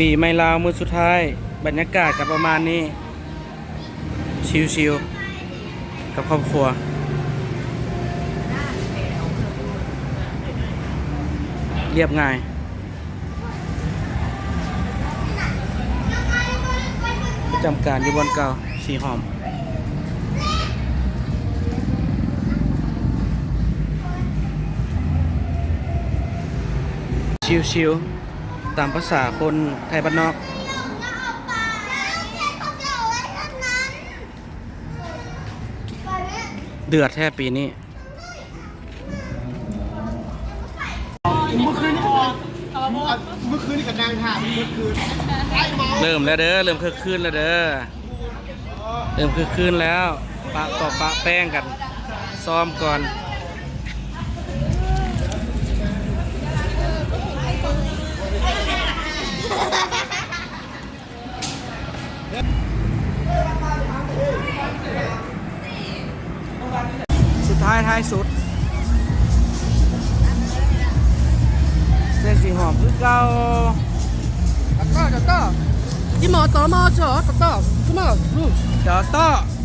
ປີໃໝ່ລາວມື້ສຸດທ້າຍ ບັນຍາກາດກໍປະມານນີ້ ຊິວໆ ກັບຄອບຄົວ ລຽບງ່າຍ ປະຈຳການຢູ່ບ່ອນເກົ່າ ສີຫອມ. ຊິວໆ ຕາມພາສາຄົນໄທບ້ານນອກ. ເດືອດແທ້ປີນີ້. ມື້ຄືນນີ້ກໍ ມື້ຄືນນີ້ກໍນັ່ງຖ້າເມື່ອຄືນ ເລີ່ມແລ້ວເດີ ເລີ່ມຄຶກຄື້ນແລ້ວເດີ ເລີ່ມຄຶກຄື້ນແລ້ວ ປະເກາະປະແປ້ງກັນ ຊ້ອມກ່ອນ. ສຸດທ້າຍທ້າຍສຸດ ເສັ້ນສີຫອມຄືເກົ່າ. ຈອດຕໍ່ ຈອດຕໍ່ ຈີ່ໝໍ່ຕໍ່ ໝໍ່ຈອດ ຈອດຕໍ່ ຈອດຕໍ່.